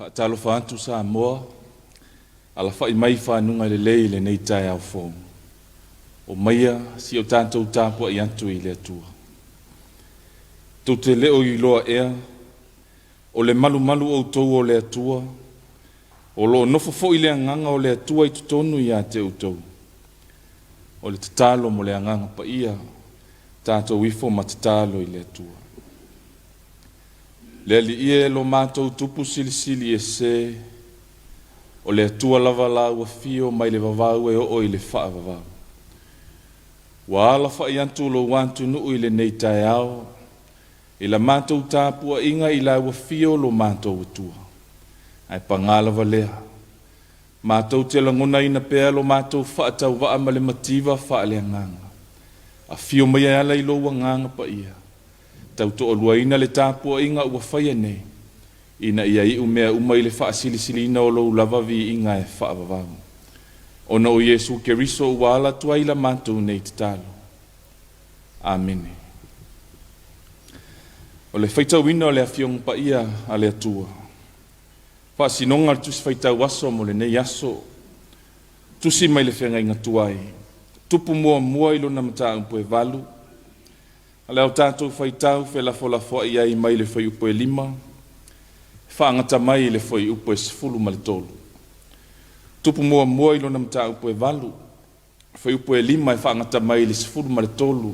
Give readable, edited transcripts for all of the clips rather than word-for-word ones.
Faatalofa atu Samoa, alafai mai i fanuga lelei i lenei taeao fou. Omaia si o tatou tapuai atu i le Atua. Tou te le o iloa ea, o le malumalu outou o le Atua, o lo o nofo foi le Agaga o le Atua i totonu ia te outou. O le tatalo mo le Agaga Paia, tatou ifo ma tatalo i le Atua. Le Alii e lo matou Tupu silisili ese, o le Atua lava la ua fio mai le vavau e oo i le faavavau. Ua alafai atu lou atunuu i lenei taeao, i la matou tapuaiga i la ua fio lo matou Atua. Ae pagā lava lea, matou te lagonaina pea lo matou faatauvaa ma le mativa faaleagaga. Afio mai e ala i lou Agaga Paia, tautoaluaina le tapuaiga ua faia nei, ina ia iu mea uma i le faasilisiliina o lou lava viiga e faavavau. Ona o Iesu Keriso ua ala atu ai la matou nei tatalo. Amene. O le faitauina o le Afioga Paia a le Atua. Faasinoga o le Tusi Faitau Aso mo lenei aso. Tusi mai le Feagaiga Tuai, Tupu muamua i lona mataupu e 8, a le au tatou faitau felafolafoai ai mai le fuaiupu e 5, faagata mai i le fuaiupu e 13. Tupu muamua i lona mataupu e 8, fuaiupu e 5 e faagata mai i le 13,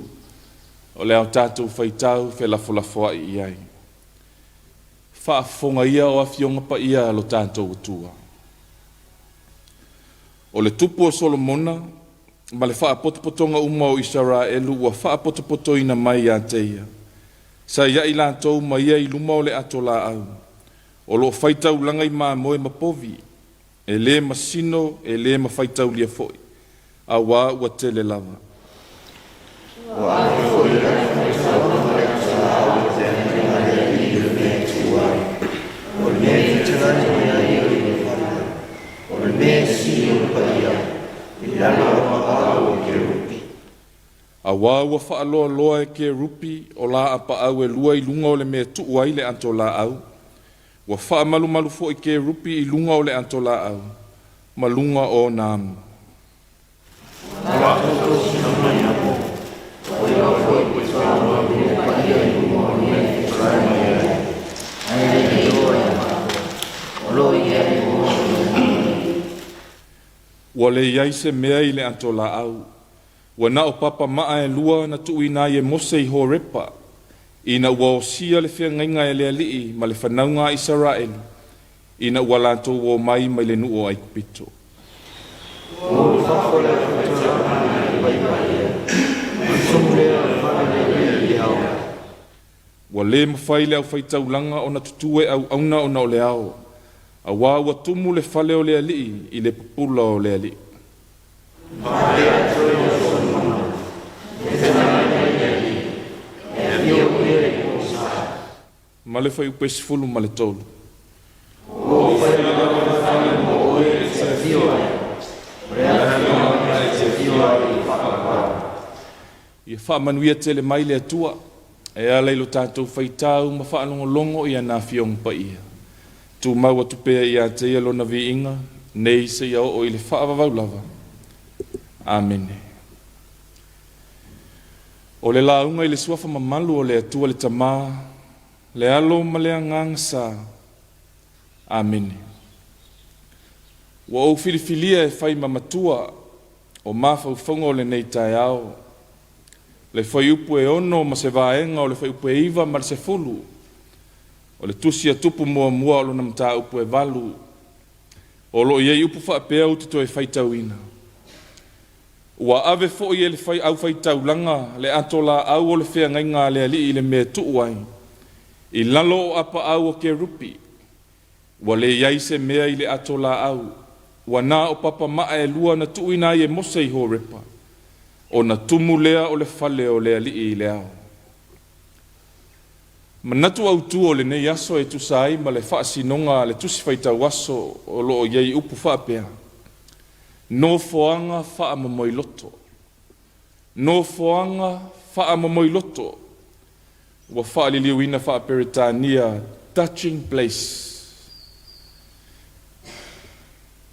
o le ao tatou faitau felafolafoai i ai. Faafofoga ia o Afioga Paia a lo tatou Atua. O le tupu o Solomona ma le faapotopotoga uma o Isaraelu ua faapotopotoina mai ia te ia, sa ia i latou ma ia i luma o le ato laau, o lo o faitaulaga i mamoe ma povi, e le masino e le mafaitaulia foi, auā ua tele lava. Ua ave foi le aufaigaluega le ato laau o le feagaiga a le Alii i le mea e tu ai, o le mea e fetalai mai ai ia i le fale, o le mea e sili ona paia, i lalo o apaau o kerupi. Auā ua faaloaloa e kerupi o laapaau e lua i luga o le mea e tuu ai le ato laau, ua faamalumalu foi kerupi i luga o le ato laau ma luga o ona amo. Ua latou tosina mai amo, ua iloa foi i tuaoa mea paia i luga o le mea e fetalai mai ai, ae le i iloa ia matou, o lo o i ai o le Agaga. Ua leai se mea i le ato laau, ua na o papamaa e lua na tuuina ai e Mose i Horepa, ina ua osia le feagaiga e le Alii ma le fanauga a Isaraelu, ina ua latou omai mai le nuu o Aikupito. O i fafo le aufaigaluega i le paia, o lea o le fale o le Alii i le ao. Ua le mafai le aufaitaulaga ona tutū e auauna ona o le ao, auā ua tumu le fale o le Alii i le pupula o le Alii. Faapea toe o Solomona, e fetalai mai le Alii, e afio ia i po sa. Ma le fuaiupu e 13. O fai lava le fale mo oe e te afio ai, o le afioaga e te afio ai i le faavavau. Ia faamanuia tele mai le Atua e ala i lo tatou faitau ma faalogologo i ana Afioga Paia. Tumau atu pea ia te ia lona viiga, nei seia oo i le faavavau lava. Amene. O le lauga i le suafa mamalu o le Atua le Tamā, le Alo ma le Agaga Sa. Amene. Ua ou filifilia e fai ma matua o mafaufauga o lenei taeao, le fuaiupu e 6 ma se vaega o le fuaiupu e 9 ma le 10, o le tusi a Tupu muamua o lona mataupu e 8, o lo o i ai upu faapea ou te toe faitauina. Ua ave foi e le aufaitaulaga le ato laau o le feagaiga a le Alii i le mea e tuu ai, i lalo o apaau o kerupi. Ua le i ai se mea i le ato laau, ua na o papama'a e lua na tuuina ai e Mose i Horepa, ona tumu lea o le fale o le Alii i le ao. Manatu autu o lenei aso e tusa ai ma le faasinoga a le Tusi Faitau Aso o lo o i ai upu faapea, Nofoaga faamomoiloto. Nofoaga faamomoiloto ua faaliliuina faa-Peretania touching place.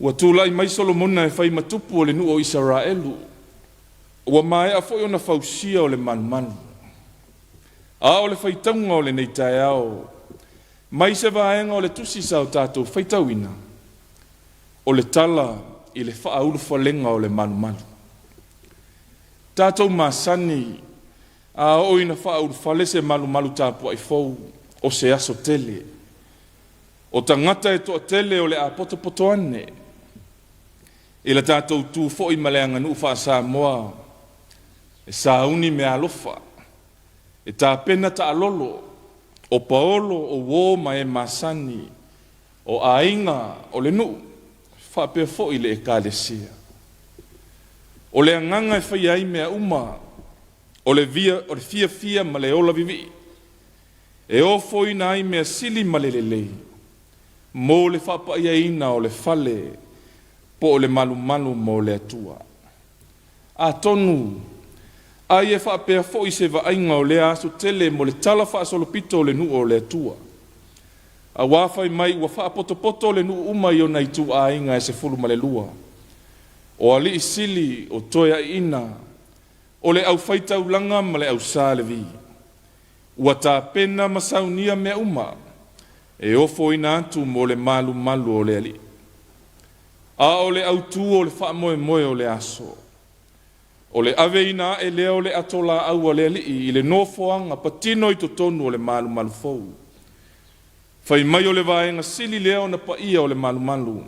Ua tulai mai Solomona e fai ma tupu o le nuu o Isaraelu, ua maea foi ona fausia o le malumalu. A o le faitauga o lenei taeao, mai se vaega o le tusi sa o tatou faitauina, o le tala i le faaulufalega o le malumalu. Tatou masani, a oo ina faaulufale se malumalu tapuai fou, o se aso tele. O tagata e toatele o le a potopoto ane i la tatou tu foi ma le aganuu faa-Samoa e sauni meaalofa, e tapena taalolo, o paolo, o uo ma e masani, o aiga, o le nuu, faapea foi le Ekalesia. O le agaga e faia ai mea uma, o le fiafia ma le ola vivii, e ofoina ai mea sili ma le lelei mo le faapaiaina o le fale po o le malumalu mo le Atua. Atonu ai e faapea foi se vaaiga o lea aso tele mo le talafaasolopito o le nuu o le Atua, auā fai mai ua faapotopoto le nuu uma i ona ituaiga e 12, o alii sili, o toeaiina, o le aufaitaulaga ma le ausa Levi, ua tapena ma saunia mea uma e ofoina atu mo le malumalu o le Alii. A o le autu o le faamoemoe o le aso, o le aveina ae lea o le ato laau a le Alii i le nofoaga patino i totonu o le malumalu fou. Fai mai o le vaega sili lea ona paia o le malumalu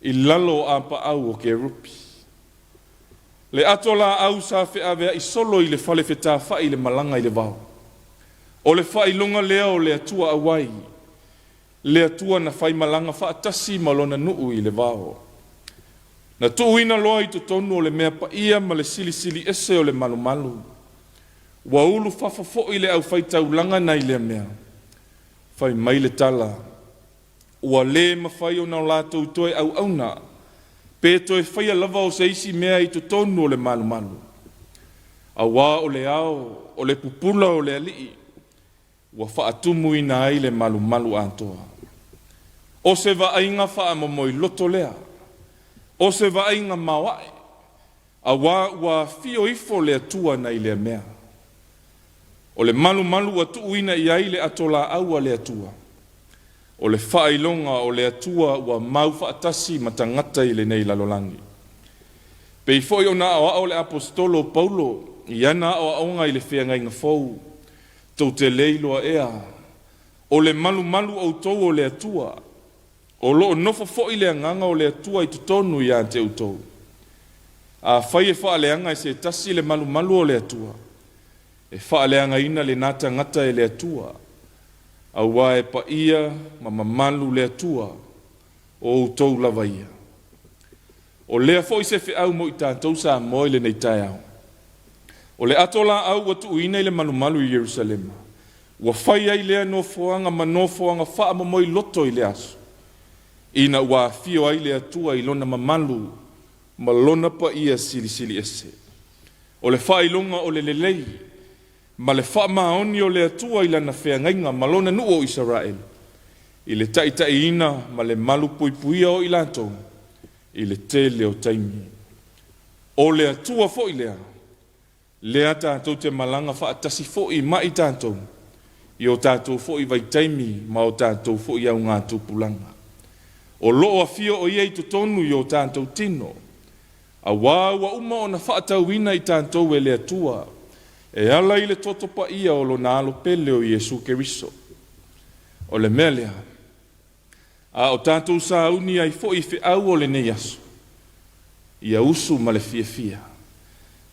i lalo o apaau o kerupi. Le ato laau sa feaveai solo i le fale fetafai i le malaga i le vao. O le faailoga lea o le Atua auai, le Atua na faimalaga faatasi ma lona nuu i le vao. Na tuuina loa i totonu o le mea paia ma le silisili ese o le malumalu, ua ulufafo foi le aufaitaulaga nai lea mea. Fai mai le tala, ua le mafai ona latou toe auauna pe toe faia lava o se isi mea i totonu o le malumalu, auā o le ao o le pupula o le Alii ua faatumuina ai le malumalu atoa. O se vaaiga faamomoiloto lea, o se vaaiga maoae, auā ua afio ifo le Atua nai lea mea. O le malumalu ua tuuina i ai le ato laau a le Atua, o le faailoga o le Atua ua mau faatasi ma tagata i lenei lalolagi. Pei foi ona aoao le Aposetolo o Paulo i ana aoaoga i le feagaiga fou, tou te le iloa ea, o le malumalu outou o le Atua, o lo o nofo foi le agaga o le Atua i totonu ia te outou. Afai e faaleaga e se tasi le malumalu o le Atua, e faaleagaina lena tagata e le Atua, auā e paia ma mamalu le Atua, o outou lava ia. O lea foi se feau mo i tatou Samoa i lenei taeao. O le ato laau ua tuuina i le malumalu i Ierusalema, ua fai ai lea nofoaga ma nofoaga faamomoiloto i le aso, ina ua afio ai le Atua i lona mamalu ma lona paia silisili ese. O le faailoga o le lelei ma le faamaoni o le Atua i lana feagaiga ma lona nuu o Isaraelu, i le taitaiina ma le malupuipuia o i latou i le tele o taimi. O le Atua foi lea, lea tatou te malaga faatasi foi ma i tatou i o tatou foi vaitaimi ma o tatou foi augatupulaga. O lo o afio o Ia i totonu i o tatou tino, auā ua uma ona faatauina i tatou e le Atua e ala i le toto paia o Lona Alo pele o Iesu Keriso. O le mea lea, a o tatou sauni ai foi i feau o lenei aso, ia usu ma le fiafia,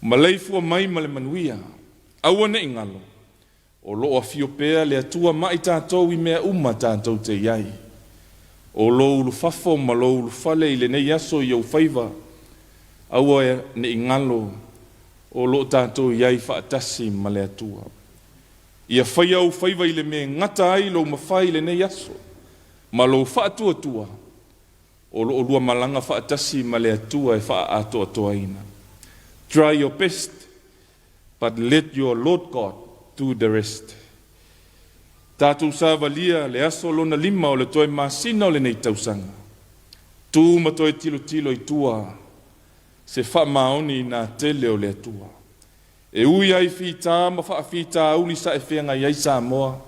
maleifua mai ma le manuia, aua ne i galo, o lo o afio pea le Atua ma i tatou i mea uma tatou te i ai. O lou ulufafo ma lou ulufale i lenei aso i ou faiva, aua ne i galo o lo o tatou i ai faatasi ma le Atua. Ia faia ou faiva i le mea e gata ai lou mafai i lenei aso ma lou faatuatua o lo o lua malaga faatasi ma le Atua e faaatoatoaina. Try your best, but let your Lord God do the rest. Tatou savalia le aso lona 5 o le toe masina o lenei tausaga. Tu ma toe tilotilo i tua, se faamaoni ina tele o le Atua. E ui ai fita ma faafitauli sa e feagai ai Samoa,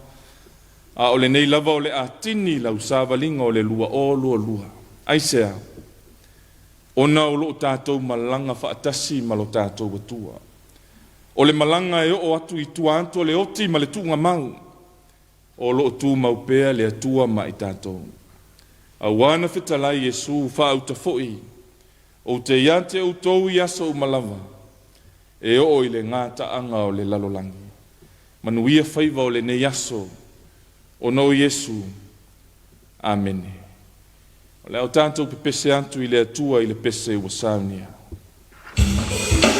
a o lenei lava o le atini lau savaliga o le 2022. Aisea? Ona o lo o tatou malaga faatasi ma lo tatou Atua. O le malaga e oo atu i tua atu o le oti ma le tuugamau, o lo o tumau pea le Atua ma i tatou. Auā na fetalai Iesu faauta foi, ou te ia te outou i aso uma lava, e oo i le gataaga o le lalolagi. Manuia faiva o lenei aso, ona o Iesu. Amene. O le a o tatou pepese atu i le Atua i le pese ua saunia. Ave o ia.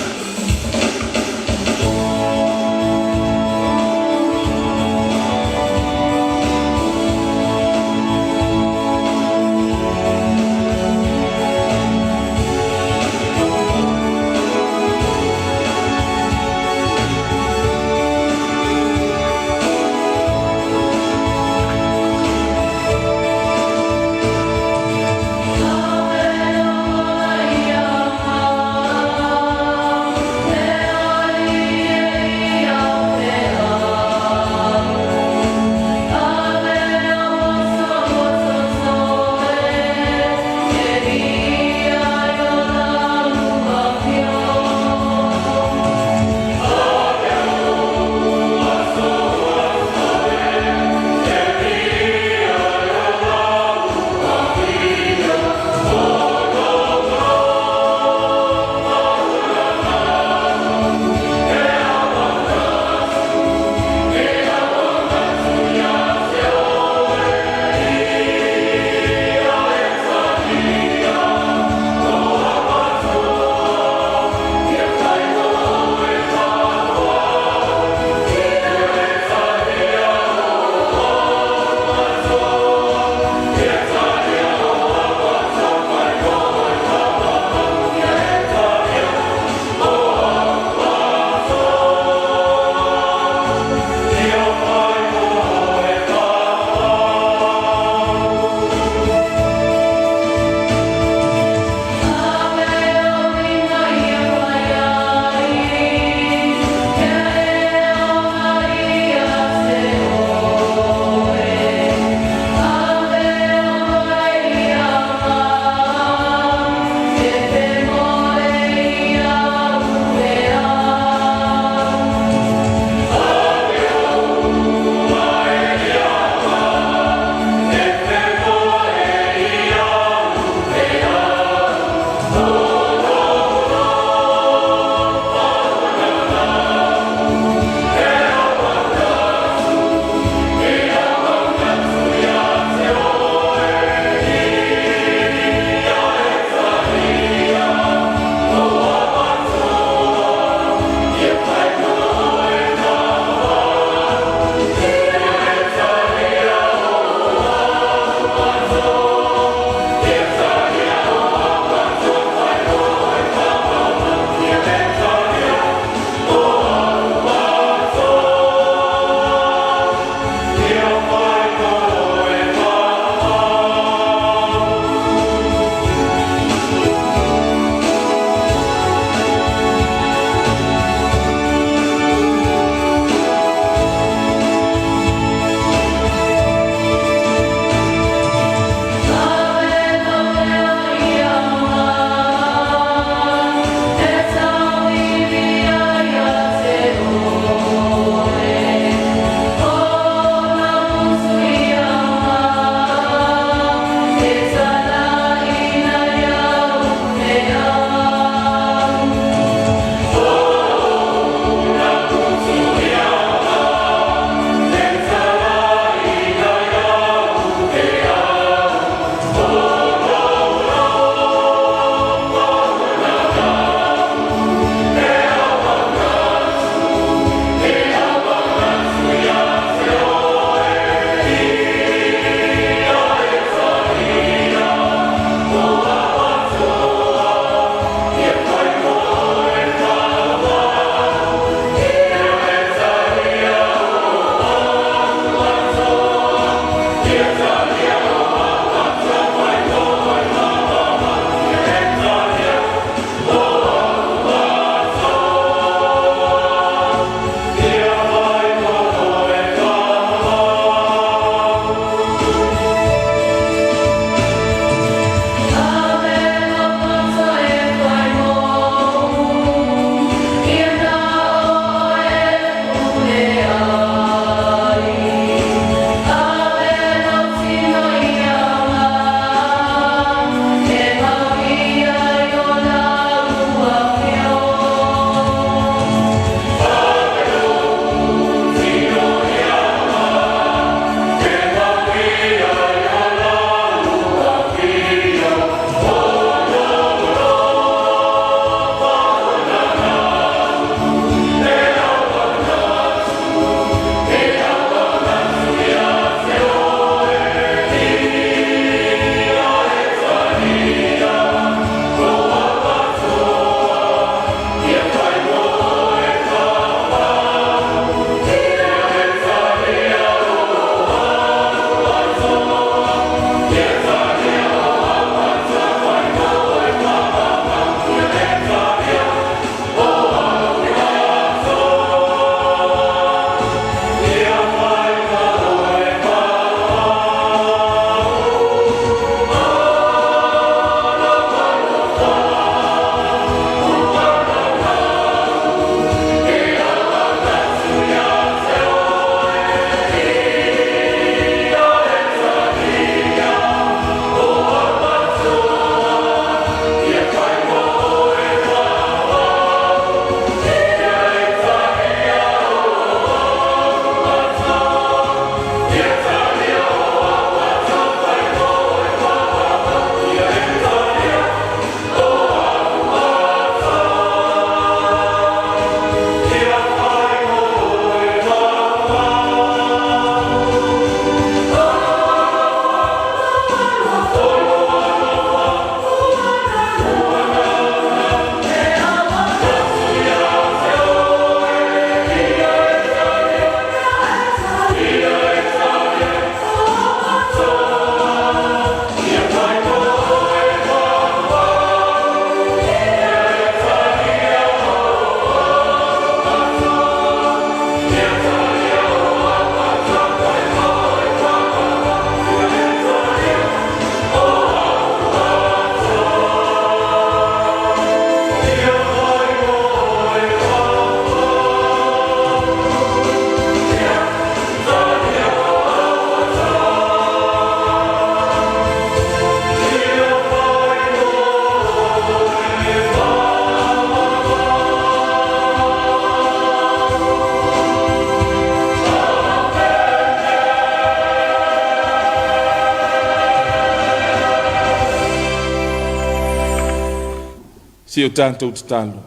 Se i o tatou tatalo.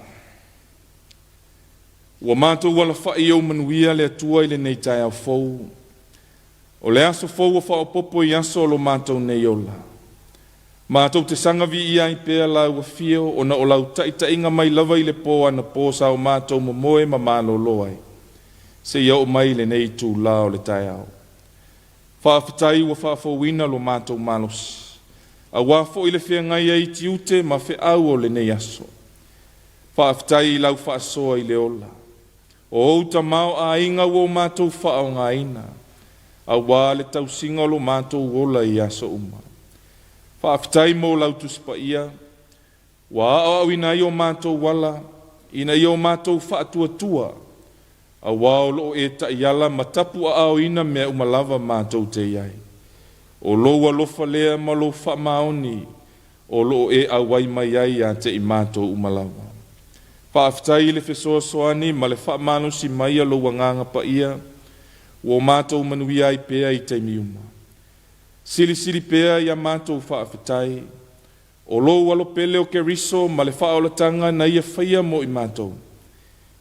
Ua matou alafai i ou manuia le Atua i lenei taeao fou. O le aso fou ua faaopoopo i aso o lo matou nei ola. Matou te saga viia ai pea lau afio ona o lau taitaiga mai lava i le po anapo sa o matou momoe ma malolo ai, seia oo mai i lenei itula o le taeao. Faafetai ua faafouina lo matou malosi, aua foi le feagai ai i tiute ma feau o lenei aso. Faafetai i lau faasoa i le ola. O ou tamaoaiga ua matou faaaogaina, aua le tausiga o lo matou ola i aso uma. Faafetai mo lau Tusi Paia ua aoaoina ai o matou ala ina ia o matou faatuatua, aua o lo o e taiala ma tapuaaoina mea uma lava matou te i ai. O lou alofa lea ma lou faamaoni o lo o e auai mai ai ia te i matou uma lava. Faafetai i le fesoasoani ma le faamalosi mai a lou Agaga Paia ua matou manuia ai pea i taimi uma. Silisili pea ia matou faafetai o lou Alo pele o Keriso ma le faaolataga na ia faia mo i matou,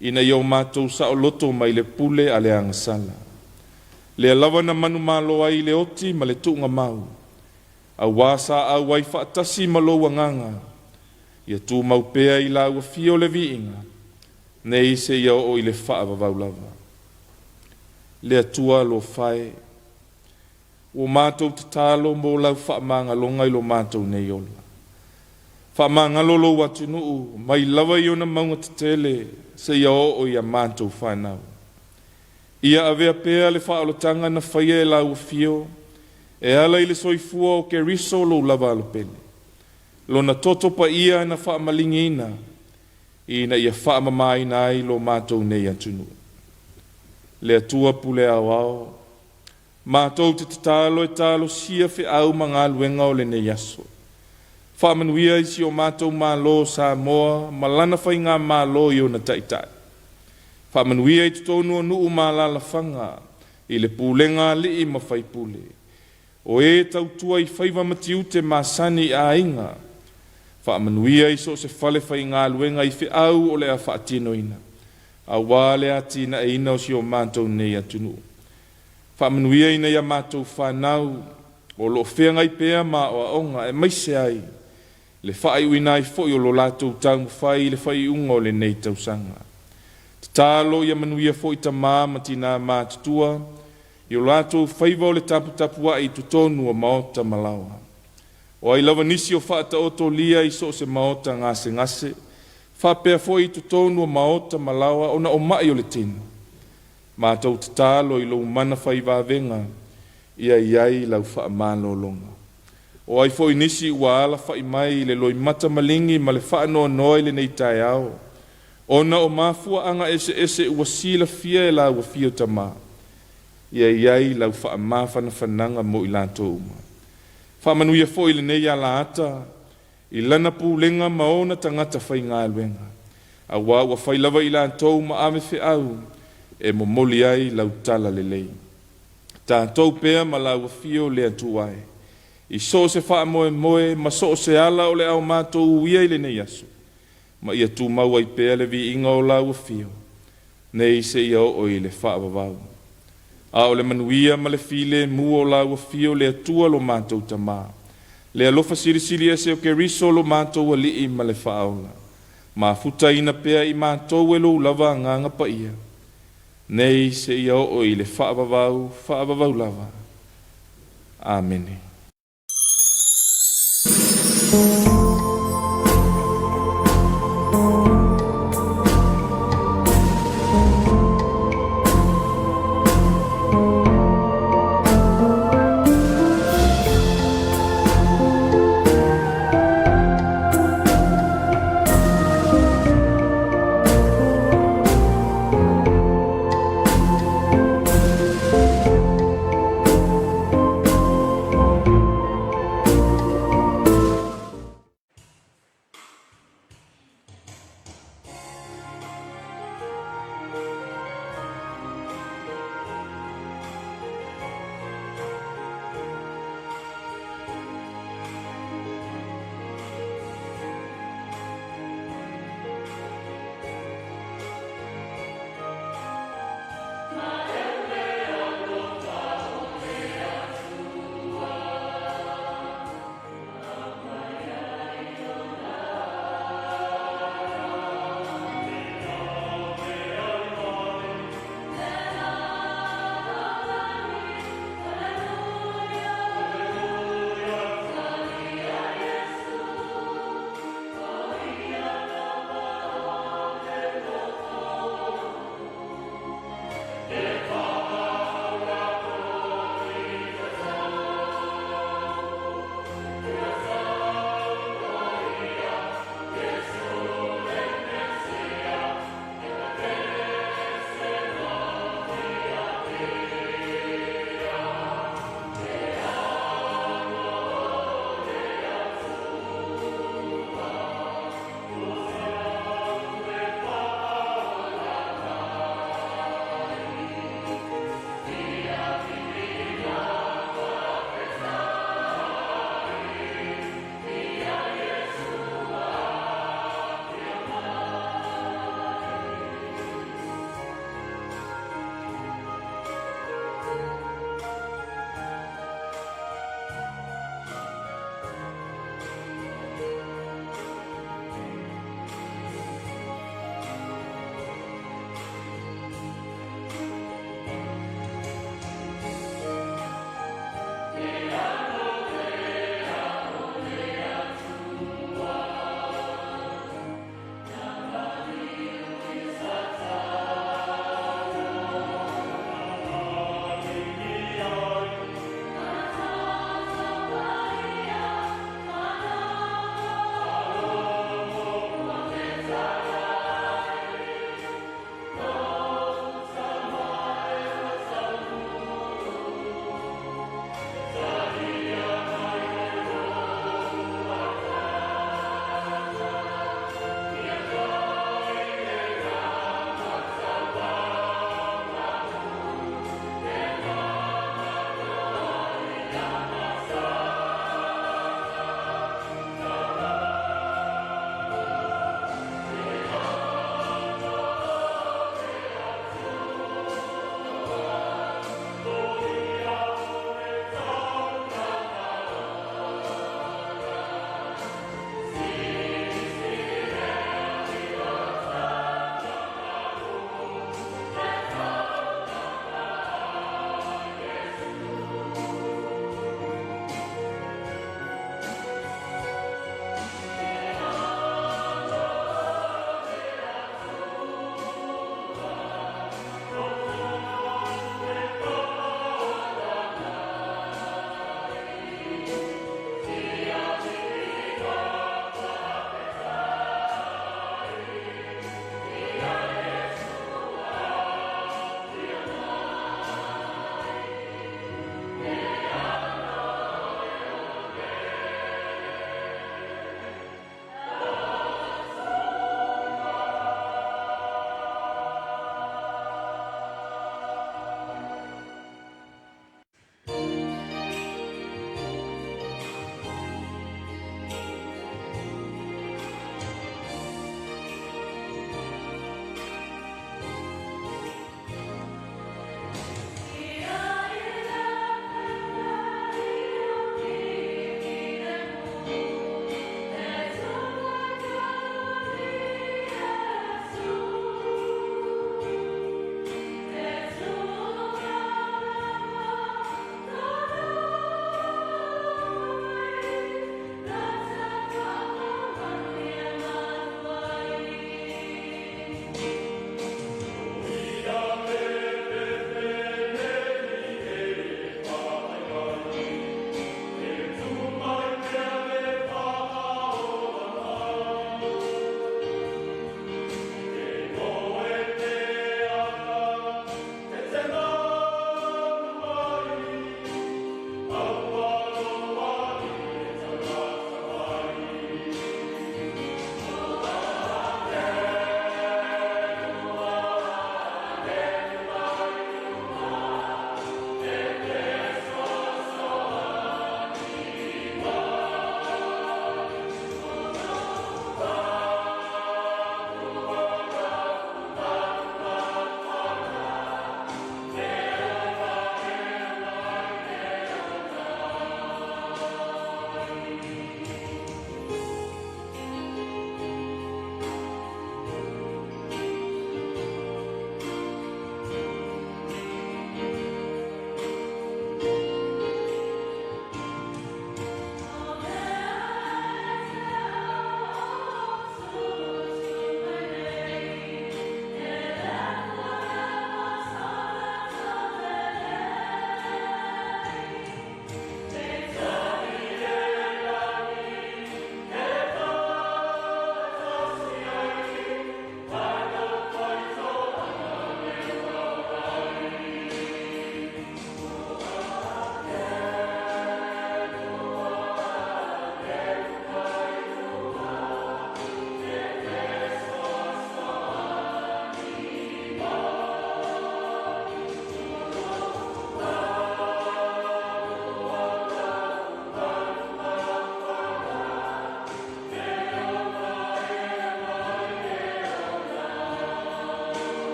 ina ia o matou saoloto mai le pule a le agasala. Lea lava na manumalo ai i le oti ma le tuugamau, aua sa auai faatasi ma lou Agaga, ia tumau pea i lau afio le viiga, nei seia oo i le faavavau lava. Le Atua alofa e, ua matou tatalo mo lau faamagaloga i lo matou nei ola. Faamagalo lou atunuu mai lava i ona mauga tetele seia oo i a matou fanau. Ia avea pea le faaolataga na faia e lau afio e ala i le soifua o Keriso lou lava Alo pele, lona toto paia na faamaligiina ina ia faamamaina ai lo matou nei atunuu. Le Atua pule aoao, matou te tatalo e talosia feau ma galuega o lenei aso. Faamanuia i si o matou Malo o Samoa ma lana faigamalo i ona taitai. Faamanuia i totonu o nuu ma alaalafaga i le pulega a alii ma faipule, o e tautua i faiva ma tiute masani i aiga. Faamanuia i so o se falefaigaluega i feau o le a faatinoina, aua le atinaeina o si o matou nei atunuu. Faamanuia i a matou fanau o lo o feagai pea ma aoaoga aemaise ai le faaiuina ai foi o lo latou taumafai i le faaiuga o lenei tausaga. Tatalo ia manuia foi tama ma tina matutua i o latou faiva o le taputapuai i totonu o maota ma laoa. O ai lava nisi o faataotolia i so o se maota gasegase, faapea foi i totonu o maota ma laoa ona o mai o le tino, matou tatalo i lou mana fai vavega ia i ai lau faamalologa. O ai foi nisi ua alafai mai i le loimata maligi ma le faanoanoa i lenei taeao, ona o mafuaaga eseese ua silafia e lau afio Tama, ia i ai lau faamafanafanaga mo i latou uma. Faamanuia foi i lenei alaata i lana pulega ma ona tagata faigaluega, aua ua fai lava i latou ma ave feau e momoli ai lau talalelei. Tatou pea ma lau afio le Atua e, i so o se faamoemoe ma so o se ala o le a o matou uia i lenei aso, ma ia tumau ai pea le viiga o lau afio, nei seia oo i le faavavau. A o le manuia ma le filemu o lau afio le Atua lo matou Tama, le alofa silisili ese o Keriso lo matou Alii ma le Faaola, mafutaina pea i matou e lou lava Agaga Paia, nei seia oo i le faavavau, faavavau lava. Amene.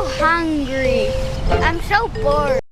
hungry. I'm so bored.